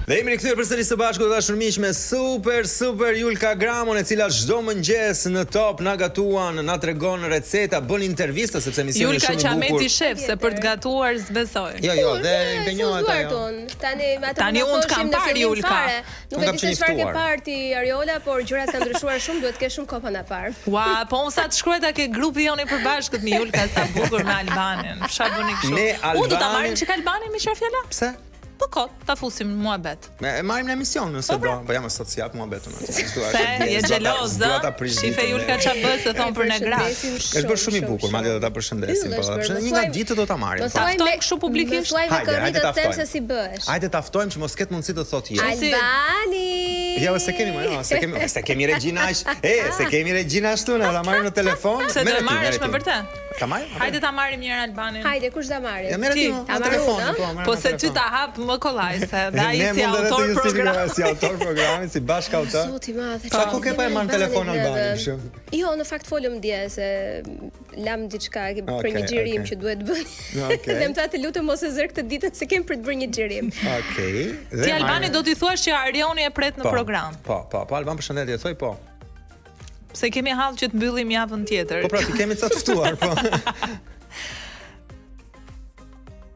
Dhe jemi rikthyer përsëri së bashku të dashur miq me super super Julka Gramon e cila çdo mëngjes në Top na gatuan, na tregon receta, bën intervista sepse emisioni është shumë i bukur. Julka Qameti shef se për të gatuar s'besoj. Jo, jo, dhe impenjohet ajo. Tani atë Tani unë të kam parë Julka. Nuk e di se çfarë ke parë ti Ariola, por gjërat kanë ndryshuar shumë, duhet të kesh shumë kohë pa na parë. Ua, po unë sa të shkruajta ke grupi jonë i përbashkët me Julka sa bukur me Albanin. Çfarë bëni kështu? Unë do ta marrim çik Albanin me qira fjala? Pse? Po kot, ta fusim në muhabet. Me e marrim në emision nëse po, pra. do, po jam sot si jap muhabet unë. S'dua. Se je xheloz, ë? Shife Julka ça bën se thon për ne gratë. Është bërë shumë i bukur, madje do ta përshëndesim, po. Përshëndesim një nga ditët do ta marrim. Po. Ta ftojmë kështu publikisht. Hajde, hajde ta ftojmë. Se si bëhesh. Hajde ta ftojmë që mos ketë mundësi të thotë jo. Albani. Jo, s'e kemi më, jo, s'e kemi, s'e kemi regjinë aq. E, s'e kemi regjinë ashtu, ne ta marrim në telefon. Se do marrësh me vërtet. Ta marrim? Hajde ta marrim një herë Albanin. Hajde, kush do marrim? Ja merre ti, ta marr unë, po, po se ty ta hap më kollaj se dhe ai si autor programi, si autor programi, si bashkautor. Zoti i madh. Sa kohë ke pa e marrë në telefon Albanin, kështu? Jo, në fakt folëm dje se lam diçka për një xhirim që duhet të bëni. Okej. Dhe më tha të lutem mos e zër këtë ditën se kem për të bërë një xhirim. Okej. Ti Albani do t'i thuash që Arioni e pret në po, program. Po, po, po Alban përshëndetje, thoj po. Se kemi hall që të mbyllim javën tjetër. Po pra, ti kemi ca të ftuar, po.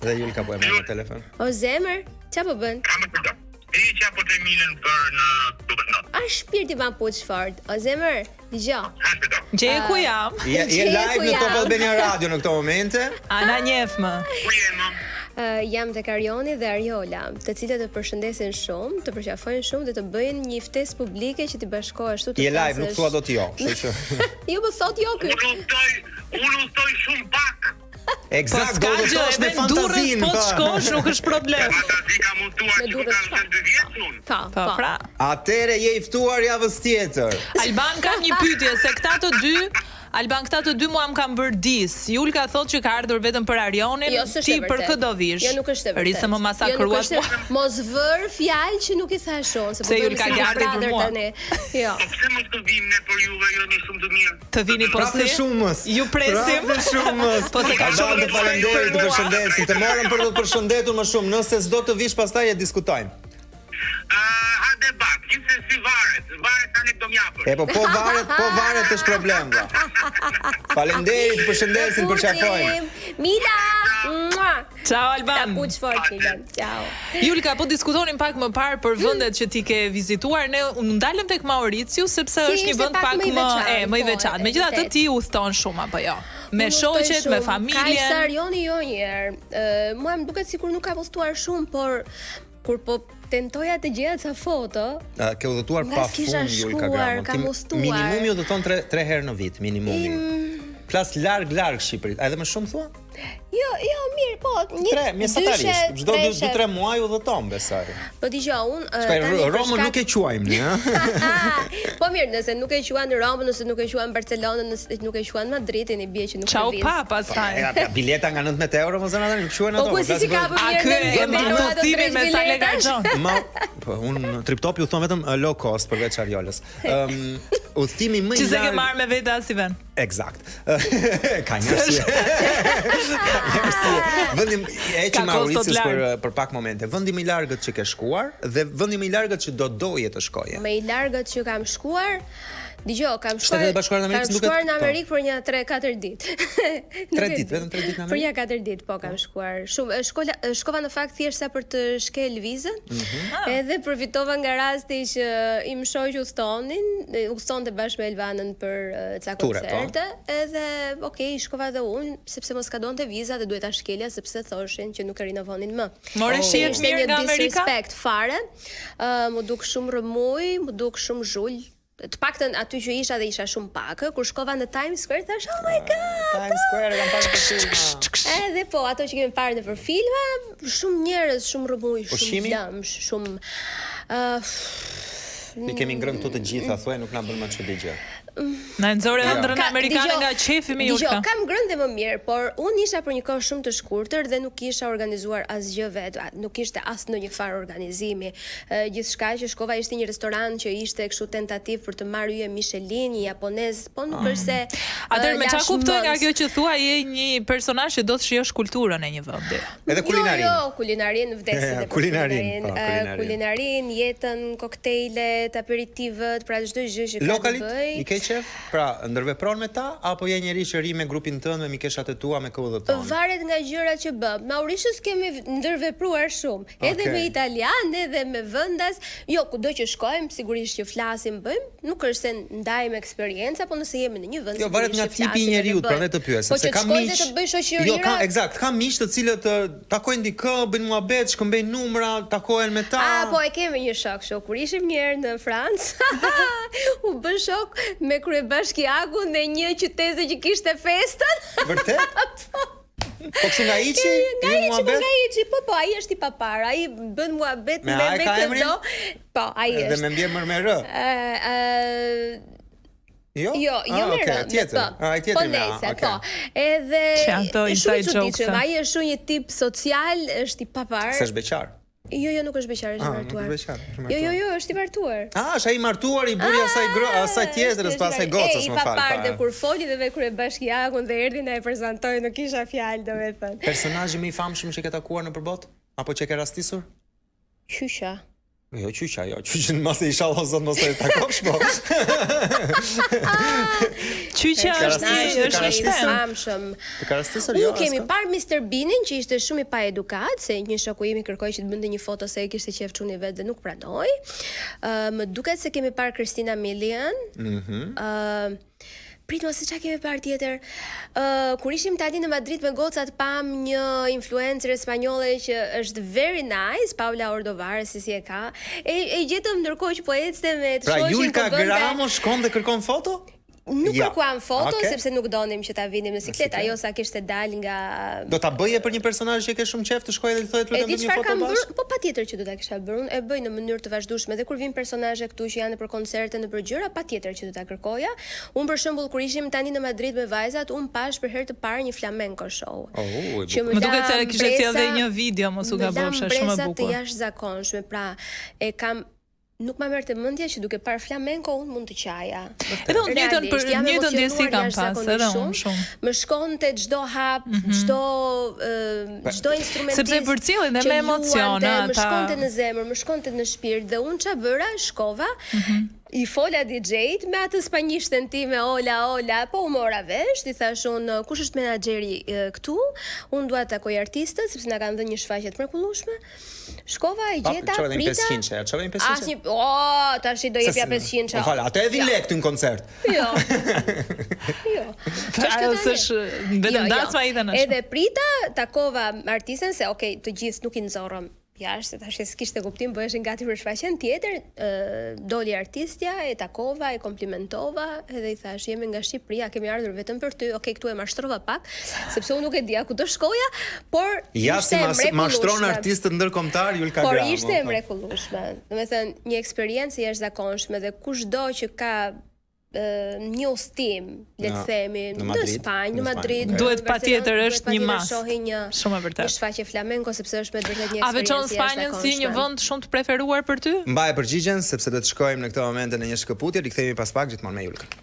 Dhe Julka po e merr në telefon. O zemër, ça po bën? Kam të do. E që po të milën për në Dubai. A shpirti ma puç fort. O zemër, dëgjo. Gjeje ku jam. Je, je live në Top Albania Radio në këto momente. A na njeh më? Ku je më? Uh, jam tek Arioni dhe Ariola, të cilët të përshëndesin shumë, të përqafojnë shumë dhe të bëjnë një ftesë publike që t'i bashkohesh ashtu të Je live, nuk thua dot jo, kështu që. jo, po thot jo ky. Unë udhtoj, unë udhtoj shumë pak. Eksakt, po, do të udhëtosh me fantazinë. Po të shkosh, nuk është problem. Me fantazi kam udhëtuar që kam qenë dy vjeç unë. Po, po. Pra. Atëre je i ftuar javës tjetër. Alban kam një pyetje se këta të dy Alban këta të dy mua më kanë bërë dis. Julka thotë që ka ardhur vetëm për Arionin, Jo, s'është ti e për vërtetë. kë do vish? Jo, nuk është e Ri vërtetë. se më Jo, nuk masakruat është. mua. Mos vër fjalë që nuk i thash unë, se po Pse bëhemi Julka si ke Big ardhur për Brother mua? tani. Jo. Po pse mos të vim ne për juve, ju jeni shumë të mirë. Të vini po Prapë në si? shumës. Ju presim. Prapë në shumës. Po se ka Alban, shumë të respekt faleminderit, për të mua. përshëndesim. Të morëm për të të përshëndetur më shumë. Nëse s'do të vish pastaj e diskutojmë. Uh, ha debat, gjithsesi varet, varet sa lek do m'japësh. E po po varet, po varet është problem vlla. Faleminderit, të përshëndesim, përqafojmë. Mila! Mua! Ciao Alban. Ta puç fort Mila. Ciao. Julka, po diskutonim pak më parë për vendet që ti ke vizituar. Ne u ndalëm tek Mauritius sepse Si, është një ishte vend pak pak më i më veçantë, e, më i po, veçantë. e Megjithatë vërtet. ti udhton shumë apo jo? Me Unë udhtoj shoqet, me shumë. Kaq sa familjen. Arioni jo një herë. Ë, mua më duket sikur nuk kam udhëtuar shumë, por Kur po tentoja të gjeja ca foto, uh, ke udhëtuar pa fund Julka Gramo. Kam udhëtuar. Minimumi udhëton 3 3 herë në vit, minimumi. Im... Flas larg larg Shqipërisë. A edhe më shumë thua? Jo, jo, mirë, po, një tre, mesatarisht, çdo 2 2 3 muaj udhëton besoj. Po dëgjoj, unë tani Romën nuk e quajmë ne, ëh. Po mirë, nëse nuk e quan Romën, nëse nuk e quan Barcelonën, nëse nuk e quan Madridin, i bie që nuk e vjen. Çau pa pastaj. Ja, pra, bileta nga 19 euro mos zëna tani, nuk quhen po, ato. Po ku si si ka për mirë në vendi të udhëtimit me sa lekë harxhon. Ma, po unë në Trip Topi udhëton vetëm uh, low cost përveç Ariolës. Ëm um, udhëtimi më i largët. Që s'e ke marrë me vete as i vend. Eksakt. Ka një arsye. Ka një arsye. Vendi e që Mauritius për për pak momente. Vendi më i largët që ke shkuar dhe vendi më i largët që do doje të shkoje. Më i largët që kam shkuar, Dëgjo, kam shkuar. Shtetet e Bashkuara të Amerikës duket. Kam shkuar në po. Amerikë për një 3-4 ditë. 3 ditë, vetëm 3 ditë në Amerikë. Për një 4 ditë, po kam shkuar. Shumë shkolla shkova në fakt thjesht sa për të shkel vizën. Mm -hmm. Edhe përfitova nga rasti që im shoq udhtonin, udhtonte bashkë me Elvanën për ca po. koncerte, edhe ok, shkova edhe unë sepse më skadonte viza dhe duhet ta shkelja sepse thoshin që nuk e rinovonin më. More oh. shije të mirë nga Amerika? Disrespect fare. Ë uh, m'u duk shumë rrëmujë, m'u duk shumë zhul, të paktën aty që isha dhe isha shumë pak, kur shkova në Times Square thash oh my god. Times Square e kam parë në filma. Edhe po, ato që kemi parë nëpër filma, shumë njerëz, shumë rrëmujë, shumë lëmsh, shumë ë uh, Ne kemi ngrënë këtu të gjitha, thuaj nuk na bën më çudi gjë. Na e nxore ëndrrën amerikane nga qefi mi Julka. Dëgjo, kam ngrënë dhe më mirë, por unë isha për një kohë shumë të shkurtër dhe nuk kisha organizuar asgjë vetë, nuk ishte as ndonjë farë organizimi. Gjithçka që shkova ishte një restorant që ishte kështu tentativë për të marrë yje Michelin, një japonez, po nuk është se Atëherë me çfarë kuptoj nga kjo që thua je një personazh që do të shijosh kulturën e një vendi. Edhe kulinarinë. Jo, jo, kulinarinë vdes edhe për kulinarinë. Po, kulinarinë. Kulinarinë, jetën, koktejlet, aperitivët, pra çdo gjë që ka të bëjë. Lokalit i ke qejf? Pra, ndërvepron me ta apo je njeri që rri me grupin tënd, me mikeshat e tua, me kë udhëton? Varet nga gjërat që bëm. Mauritius kemi ndërvepruar shumë, edhe me italianë, edhe me vendas. Jo, kudo që shkojmë, sigurisht që flasim, bëjmë, nuk është se ndajmë eksperienca, po nëse jemi në një vend, jo, varet nga tipi i njeriut, prandaj të pyes, po sepse kam miq. Po që të shkoj dhe të bëj shoqëri. Jo, ka eksakt, kam miq të cilët takojnë dikë, bëjnë muhabet, shkëmbejnë numra, takohen me ta. Ah, po e kemi një shok kështu. Kur ishim një herë në Francë, u bë shok me kryebashkiakun e një qyteze që kishte festën. Vërtet? Po. Po kështu nga hiçi? Nga hiçi, po nga hiçi, po po, ai është i paparë, ai bën muhabet me me këdo. Po, ai është. Dhe me mbiemër me R. Ë, ë, Jo? Jo, jo ah, me R, tjetër. Po. Ah, ai tjetri po, me A, okay. Po. Edhe shumë i çuditshëm, ai është shumë një tip social, është i paparë. S'është beqar. Jo, jo, nuk është beqar, është i ah, martuar. Nuk është beqar, është martuar. Jo, jo, jo, është i martuar. Ah, është ai i martuar i burri i asaj gro, ah, asaj tjetrës, pa asaj gocës, më fal. I paparë dhe kur foli dhe me kryebashkiakun dhe erdhi na e prezantoi, nuk kisha fjalë, domethënë. Personazhi më i famshëm që ke takuar nëpër botë apo që ke rastisur? Qyqa. Jo qyqa, jo, qyqën mase inshallah zot mos e takosh po. Qyqa është një është një i famshëm. Të ka rastisur jo. Ne kemi parë Mr Beanin që ishte shumë i paedukat, se një shoku im i kërkoi që të bënte një foto se e kishte qejf çuni vet dhe nuk pranoi. Ë uh, më duket se kemi parë Christina Milian. Mhm. Mm ë uh, Prit mos se ça kemi parë tjetër. Ë uh, kur ishim tani në Madrid me gocat pam një influencer spanjolle që është very nice, Paula Ordovar, si si e ka. E e gjetëm ndërkohë që po ecte me të pra, shoqin. Pra Julka po Gramo shkon dhe kërkon foto? Nuk ja. kërkuam foto okay. sepse nuk donim që ta vinim në siklet, ajo sa kishte dalë nga Do ta bëje për një personazh që ke shumë qejf të shkoje dhe të thoje të lutem bëj një foto bashkë? Po patjetër që do ta kisha bërë. Unë e bëj në mënyrë të vazhdueshme dhe kur vijnë personazhe këtu që janë nëpër koncerte, nëpër gjëra, patjetër që do ta kërkoja. Unë për shembull kur ishim tani në Madrid me vajzat, unë pashë për herë të parë një flamenco show. Oh, që më, më duket se kishe sjellë dhe një video, mos u gabofsha, shumë e bukur. Të jashtëzakonshme, pra e kam nuk ma merrte mendja që duke parë flamenco unë mund të qaja. Edhe unë njëjtën për njëjtën ndjesi kam pas, edhe unë shumë. Më shkonte çdo hap, mm -hmm. çdo çdo instrumentist. Sepse përcjellin dhe me emocione ata. Më shkonte në zemër, më shkonte në shpirt dhe unë ça bëra, shkova. Mm -hmm. I fola DJ-t me atë spanjishten time, hola, hola, po u mora vesh, i thashë unë, kush është menaxheri këtu? Unë dua të takoj artistët sepse na kanë dhënë një shfaqje të mrekullueshme. Shkova e gjeta, prita. Një 500, ja çove një 500. Asnjë, oh, tash i do jepja 500. Më fal, atë e vin lek ty në koncert. Jo. Jo. Ajo s'është vetëm jo, jo. dasma i dhënë. Edhe prita, takova artisten se okay, të gjithë nuk i nxorrëm jashtë, se tash s'kishte kuptim, bëheshin gati për shfaqjen tjetër, ë doli artistja, e takova, e komplimentova, edhe i thashë, jemi nga Shqipëria, kemi ardhur vetëm për ty. Okej, këtu e mashtrova pak, sepse unë nuk e dija ku do shkoja, por ja, ishte si mas, mashtron artistët ndërkombëtar Julka Por ishte e po. mrekullueshme. Domethënë, një eksperiencë e jashtëzakonshme dhe kushdo që ka një udhëtim, le të themi, në, në Spanjë, në Madrid, duhet patjetër është një must. Një, shumë e vërtetë. Një shfaqje flamenco sepse është me të vërtetë një eksperiencë. A veçon Spanjën si një vend shumë të preferuar për ty? Mbaje përgjigjen sepse do të shkojmë në këtë moment në një shkëputje, rikthehemi pas pak gjithmonë me Julkën.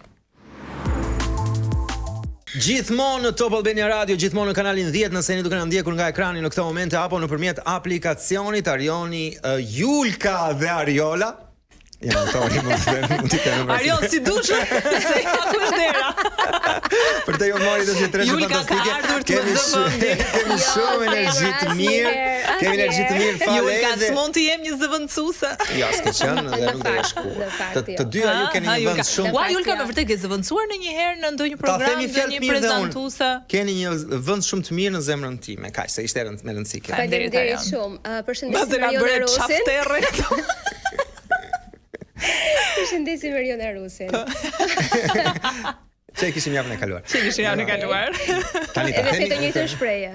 Gjithmonë në Top Albania Radio, gjithmonë në kanalin 10, nëse jeni duke na ndjekur nga ekrani në këto momente apo nëpërmjet aplikacionit Arioni uh, Julka dhe Ariola. Ja, autori mund të them, mund të them. Arion si dush, se ja ku është dera. Për të ju mori të një treshe fantastike. Kemi shumë, kemi jo, shumë energji të mirë. Kemi energji të mirë, fale Julka, edhe. s'mund të jem një zëvendësuese. Jo, s'ke qenë dhe nuk do jesh kurrë. Të, të jo. dyja ju keni një vend shumë. Ua, Julka, me vërtet ke zëvendësuar ndonjëherë në ndonjë program, ndonjë prezantuese? Keni një vend shumë të mirë në zemrën time, kaq se ishte me rëndësi kjo. Faleminderit shumë. Uh, përshëndesim Eriona Rusin. Përshëndesim Eriona Rusin. Që e kishim javën e kaluar. Që e kishim javën e kaluar. Tani ta Edhe themi. the të njëjtën shprehje.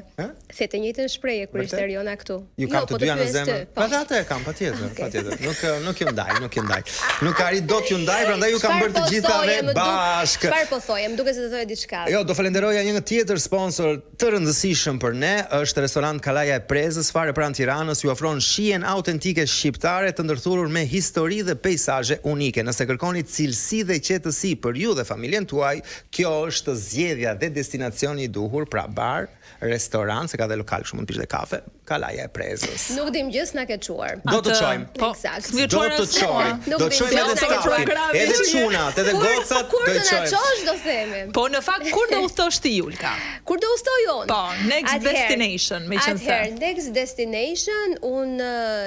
The të njëjtën shprehje kur ishte Eriona këtu. Ju kam jo, të po dyja në pyes zemër. ty, Po edhe atë e kam patjetër, patjetër. Nuk nuk ju ndaj, nuk ju ndaj. Nuk arri dot ju ndaj, prandaj ju kam Çfarë bërë të po gjithave thoje, më duk- bashkë. Çfarë po thoje? Më duket se do thoje diçka. Jo, do falenderoja një tjetër sponsor të rëndësishëm për ne, është restorant Kalaja e Prezës, fare pranë Tiranës, ju ofron shijen autentike shqiptare të ndërthurur me histori dhe peizazhe unike. Nëse kërkoni cilësi dhe qetësi për ju dhe familjen tuaj, kjo është zgjedhja dhe destinacioni i duhur, pra bar, restorant, se ka dhe lokal, kështu mund të pish dhe kafe, Kalaja e Prezës. Nuk dim gjë s'na ke çuar. Do të çojmë. Po, Eksakt. s'më ke Do çuar të as mua. çojmë. Nuk Do di, çojmë edhe do të stafin, programi edhe që je. çunat, edhe Kur- gocat, Kur do do i na çojmë. çosh do themi. Po në fakt kur do udhtosh ti Julka? Kur do udhtoj unë? Po, next Atëherë- destination, meqense. Atëherë, next destination, unë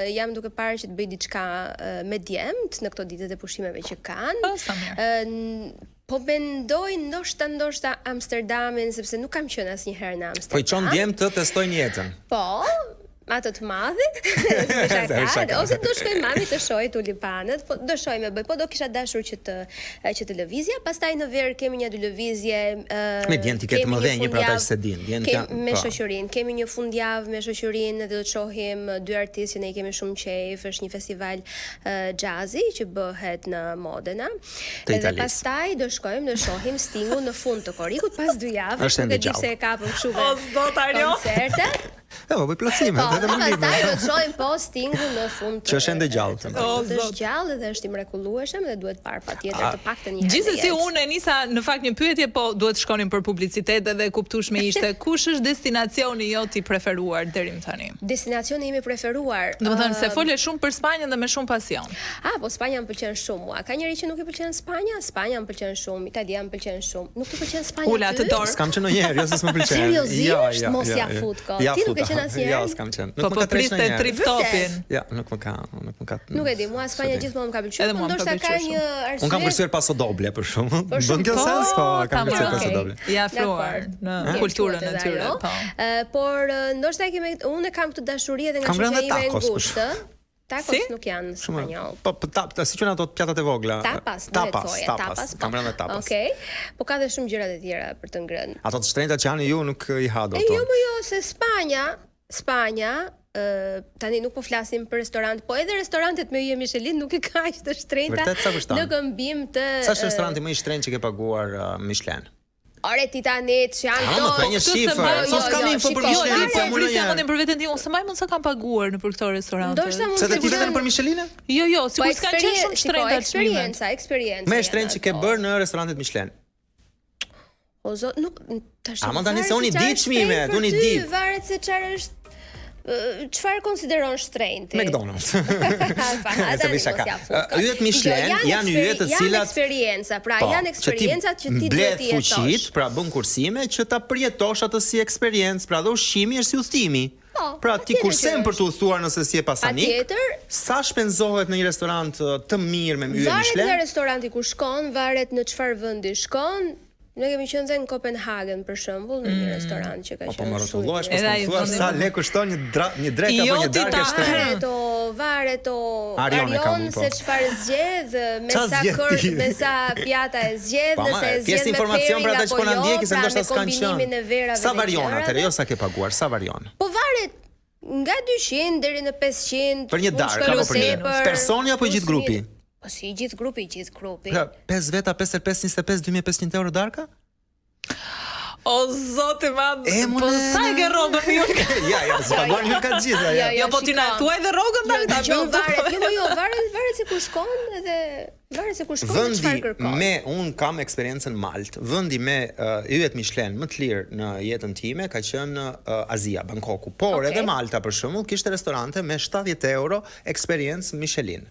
eh, jam duke parë që të bëj diçka eh, me djemt në këto ditët e pushimeve që kanë. Po, sa mirë. Eh, n- Po mendoj ndoshta ndoshta Amsterdamin sepse nuk kam qenë asnjëherë në Amsterdam. Po i çon djem të testojnë jetën. Po, atë të madhit, Se shaka, shaka. ose do shkoj mami të shohë tulipanët, po do shohim e bëj, po do kisha dashur që të që të lëvizja, pastaj në verë kemi një dy lëvizje, ë Me djemt i ke të kemi një mëdhenj, pra ata fundjavë- që se din, djemt kem- janë- me po. shoqërinë, kemi një fundjavë me shoqërinë dhe do të shohim dy artistë që ne i kemi shumë qejf, është një festival uh, jazzi që bëhet në Modena. Të Edhe Italisë. pastaj do shkojmë do shohim Stingun në fund të korrikut pas dy javësh, Është nuk e ende di gjallë. pse e kapëm kështu me O, zot, Arjo. koncerte. Jo, po bëj plotësime, Po, vetëm pastaj ndihmë. do të shohim po Stingu në fund të Që është ende gjallë, të të O, korrikut. zot. Është gjallë dhe është i mrekullueshëm dhe duhet parë patjetër të paktën një herë. në Gjithsesi jetë. unë e nisa në fakt një pyetje, po duhet shkonim për publicitet edhe kuptueshme ishte kush është destinacioni jot i preferuar deri më tani. Destinacioni im i preferuar. Do të thënë se ë, fole shumë për Spanjën dhe me shumë pasion. Ah, po Spanja më pëlqen shumë mua. Ka njëri që nuk i pëlqen Spanja? Spanja më pëlqen shumë, Italia më pëlqen shumë. Nuk të pëlqen Spanja Ula ty? të dorë. S'kam qenë ndonjëherë, jo se s'më pëlqen. Seriozisht? Mos ja fut kot. Ja Ti nuk ke futa. qenë asnjëherë? Jo, s'kam qenë. Po Nuk më po ka tresh priste ndonjëherë. trip topin. Ja, nuk më ka, nuk më ka. Nuk e di, mua Spanja S'e di. gjithmonë më ka pëlqyer, Edhe po mua më ka ndoshta ka pëlqyer një arsye. Unë kam kërcyer paso doble për shembull. Për Bën kjo Po, sens, po, kam tamam. kërcyer paso Okej. doble. I afruar Dakor. në Ke kulturën quhet e edhe tyre, ajo. po. Ë, por ë, ndoshta e kemi unë e kam këtë dashuri edhe nga Kam ngrënë shoqja dhe ime e tacos, për ngushtë. Tacos Si? nuk janë Shumë. spanjoll. Po, po ta, ta, si quhen ato pjatat e vogla? Tapas, do e tapas, thoje, tapas. tapas. po. Kam ngrënë dhe tapas. Okej. Po ka dhe shumë gjëra të tjera për të ngrënë. Ato të shtrenjta që janë ju nuk i ha dot. E jo, më jo, se Spanja, Spanja, ë tani nuk po flasim për restorant, po edhe restorantet me yje Michelin nuk i ka aq të shtrenjta Vërtet sa kushton? në këmbim të Sa është ë, restoranti më i shtrenjtë që ke paguar uh, Michelin? Ore ti tani që janë Ah, këto. më thë një Këtë se shifër. mbaj- Sot jo, s'kam jo, info për shiko, Jo, Michelin, di po po jam unë prisja ndonjëherë. mendin për veten tim, unë s'e mbaj mend sa kam paguar në për këto restorante. Ndoshta mund Se të të ti vetëm për Michelin? Jo, jo, Po sikur s'kan qenë shumë shiko, shtrenjta çmimet. eksperienca, eksperienca. Më e janë shtrenjtë që ke ato. bërë në restorantet Michelin. O zot, nuk tash. Ama tani varet se unë i çfarë di është çmimet, shtrenjtë për unë i ty, di. Varet se çfarë është ë, çfarë konsideron shtrenjtë? McDonald's. Pa, Se tani bëj shaka. mos ja fut. Ë, Yjet Michelin Jo, janë yje të eksperi- cilat janë eksperienca, pra Po, janë eksperiencat që ti duhet mbledh t'i jetosh. fuqit, pra bën kursime që ta përjetosh atë si eksperiencë, pra dhe ushqimi është si udhëtimi. Po, pra ti patjetër kursen që për të udhëtuar nëse si e pasanik. Patjetër. Sa shpenzohet në një restorant ë, të mirë me yje Varet nga Michelin? restoranti ku shkon, varet në çfarë vendi shkon. Ne kemi qenë dhe në Kopenhagen për shembull, në një restorant që ka Po po qenë më rrotullohesh, Edhe pas po ai më thuash vendi sa më- lekë kushton një dra, një drekë apo Jo, një ti darkë ta- e shtrenjtë. Varet o, varet o Arion e kam Arion unë, po. se çfarë zgjedh, me Qa sa zgjedh kër, ti? me sa pjata e zgjedh, Po, ama, nëse e thjesht zgjedh me informacion për pairing ata që apo po na jo, ndjekin se pra ndoshta me s'kan qenë. kombinimin e verave Sa dhe varion gjërave. atëherë, jo sa ke paguar, sa varion? Po varet nga 200 deri në 500. Për një mund darkë shkojë apo për një tepër, personi apo plus gjithë grupi? minus. Po si gjithë grupi, gjithë grupi. Pra, 5 veta, 5 her 5 25 2500 euro darka? O zot i madh. E, mu Po ne- sa e ke rrogën Julka? Ja, ja, po s'paguan ju ka të gjitha, ja. Jo, po ti na e thuaj dhe rrogën Jo, tani ta dëgjoj, bëjmë varet, jo, jo, varet, varet se ku shkon edhe varet se ku shkon dhe Vendi çfarë kërkon. me un kam eksperiencën në Malt. Vendi me uh, yjet Michelin më të lirë në jetën time ka qenë uh, Azia, Bangkoku. Por Okej. edhe Malta për shembull kishte restorante me 70 euro eksperiencë Michelin.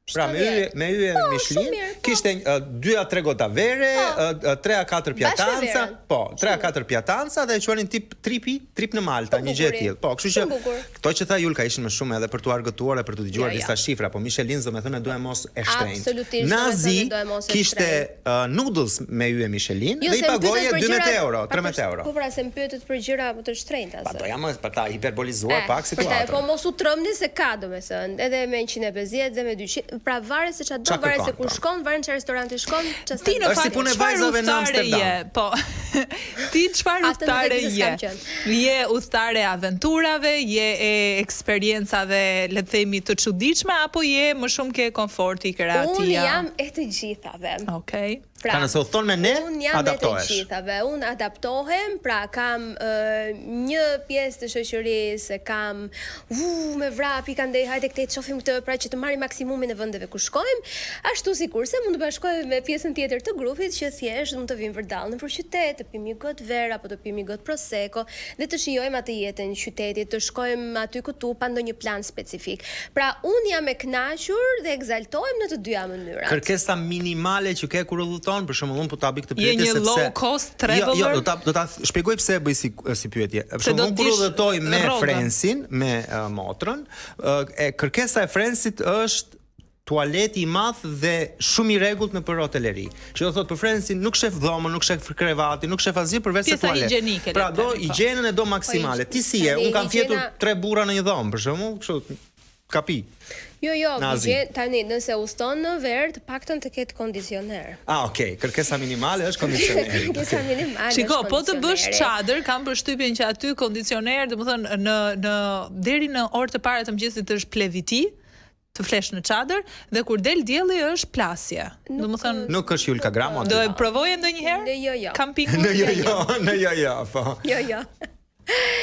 Pra me yje 70. me yje Po, Michelin shumë mirë, po. kishte uh, 2 a 3 gota vere, uh, 3 a 4 pjatanca, verën. po, 3 a 4 pjatanca dhe e quanin tip tripi, trip në Malta, një gjë e bukuri. tillë. Po, kështu që Shumë bukur. këto që tha Julka ishin më shumë edhe për t'u argëtuar e për të dëgjuar Jo, jo. disa shifra, po Michelin domethënë doemos e shtrenjtë. Absolutisht, Në domethënë Azi doemos e kishte uh, noodles me yje Michelin Jo, dhe i se më pagoje pyetet për 12 gjëra- euro, pa, 13 për- euro. Po pra se më pyetet për gjëra më të shtrenjta Pa se. doja më për ta hiperbolizuar Eh, pak për ta- situatën. Po mos u trëmni se ka domethënë, edhe me 150 dhe me 200. Pra varet se çfarë do, varet se ku po. shkon, varet në çfarë restoranti shkon, çfarë Ti në fakt si punë vajzave në Amsterdam. Je, po. Ti çfarë udhtare je? Je udhtare e aventurave, je e eksperiencave, le të themi, të çuditshme apo je më shumë ke komforti, ke rehatia? Unë jam e të gjithave. Okej. Okay. Pra, pra nëse udhëton me ne, unë jam adaptohesh. E të gjithave, unë adaptohem, pra kam uh, një pjesë të shoqërisë, kam vu me vrap, ik andej, hajde këtej të shohim këtë, pra që të marrim maksimumin e vendeve ku shkojmë, ashtu sikurse mund të bashkohem me pjesën tjetër të grupit që thjesht mund të vijmë vërdallë nëpër qytet, të pimë një gotë verë apo të pimë një gotë prosecco dhe të shijojmë atë jetën e qytetit, të shkojmë aty këtu pa ndonjë plan specifik. Pra unë jam e kënaqur dhe ekzaltohem në të dyja mënyrat. Kërkesa minimale që ke kur udhëton, për shembull unë po ta bëj këtë pyetje sepse Je një low cost traveler? Jo, jo, do ta do ta shpjegoj pse e bëj si si pyetje. Për shembull unë kur udhëtoj me Frensin, me uh, motrën, uh, e kërkesa e Frensit është tualeti i madh dhe shumë i rregullt nëpër hoteleri. Që do thotë për Frensin nuk shef dhomën, nuk shef krevatin, nuk shef asgjë përveç se tualet. Higjienike, pra do po. higjienën e do maksimale. Po, Ti si je? Unë kam fjetur tre burra në një dhomë, për shembull, kështu kapi. Jo, jo, higjen, tani nëse udhëton në verë, të paktën të ketë kondicioner. Ah, okay, kërkesa minimale është kondicioneri. kërkesa minimale Shiko, po të bësh çadër, kam përshtypjen që aty kondicioner, domethënë në në deri në orë të para të mëngjesit është pleviti, të flesh në çadër dhe kur del dielli është plasje. Domethënë nuk është Julka Gramo aty. Do e provoje ndonjëherë? Në jo jo. Kampingun? Në jo jo, në jo jo, po. Jo jo.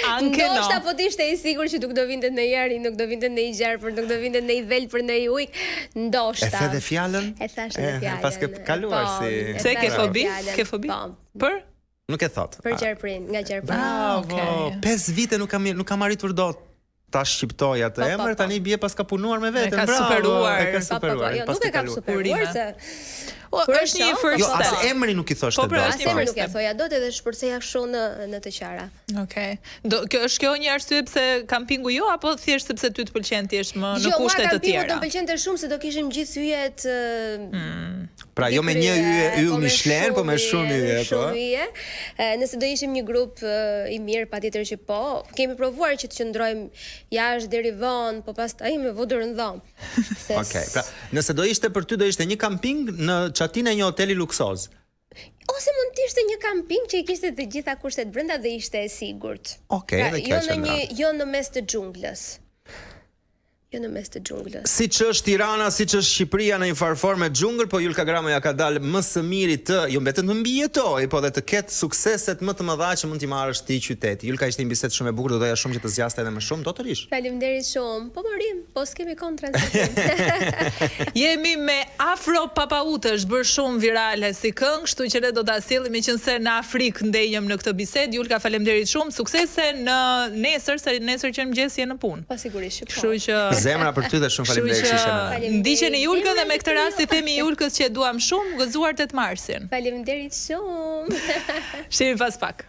Anke no. Ndoshta po të ishte i sigurt që nuk do vinte ndonjë ari, nuk do vinte ndonjë gjarpër, nuk do vinte ndonjë dhelpër, ndonjë ujk, ndoshta. E the dhe fjalën? E thashë dhe fjalën. Pas ke kaluar po, si. Pse ke fobi? Ke fobi? Po. Për? Nuk e thot. Për gjarprin, nga gjarpri. Bravo. Okay. 5 vite nuk kam nuk kam arritur dot ta shqiptoj atë po, po, emër, po. tani bie paska punuar me veten. E ka superuar. E ka superuar. Po, po, jo, nuk e kam superuar se Po, është një first Jo, as emrin nuk i thoshte po, pra, dot. As emrin nuk e thoja dot edhe shpërtheja kështu në në të qara. Okej. Okay. Do kjo është kjo një arsye pse kampingu jo apo thjesht sepse ty të pëlqen të jesh më në jo, kushte të tjera? Jo, kampingu do më pëlqente shumë se do kishim gjithë yjet mm. Pra jo me një yje yll po Michelin, po me shumë yje, po. Shumë yje. Nëse do ishim një grup i mirë, patjetër që po. Kemi provuar që të qëndrojmë jashtë deri vonë, po pastaj me vu dorën në dhomë. Okej, okay, pra nëse do ishte për ty do ishte një kamping në çatinë e një hoteli luksoz. Ose mund të ishte një kamping që i kishte të gjitha kushtet brenda dhe ishte e sigurt. Okej, okay, pra, edhe kjo jo në një jo në mes të xhunglës. Jo në mes të xhunglës. Siç është Tirana, siç është Shqipëria në një farë forme xhungël, po Julka Gramo ia ka dalë më së miri të, jo vetëm të mbijetojë, po dhe të ketë sukseset më të mëdha që mund t'i marrësh këtij qyteti. Julka ishte një bisedë shumë e bukur, do doja shumë që të zgjaste edhe më shumë, do të rrish. Faleminderit shumë. Po morim, po s'kemi kontra Jemi me Afro Papaute, është bërë shumë virale si këngë, kështu që ne do ta sjellim meqenëse në Afrikë ndenjëm në këtë bisedë. Julka faleminderit shumë, suksese në nesër, se nesër që në mëngjes je në punë. Po sigurisht që po. Kështu që Zemra për ty dhe shumë faleminderit që ishe me ne. Ndiqeni Julkën dhe me këtë rast i themi Julkës që e duam shumë, gëzuar 8 marsin. Faleminderit shumë. Shihemi pas pak.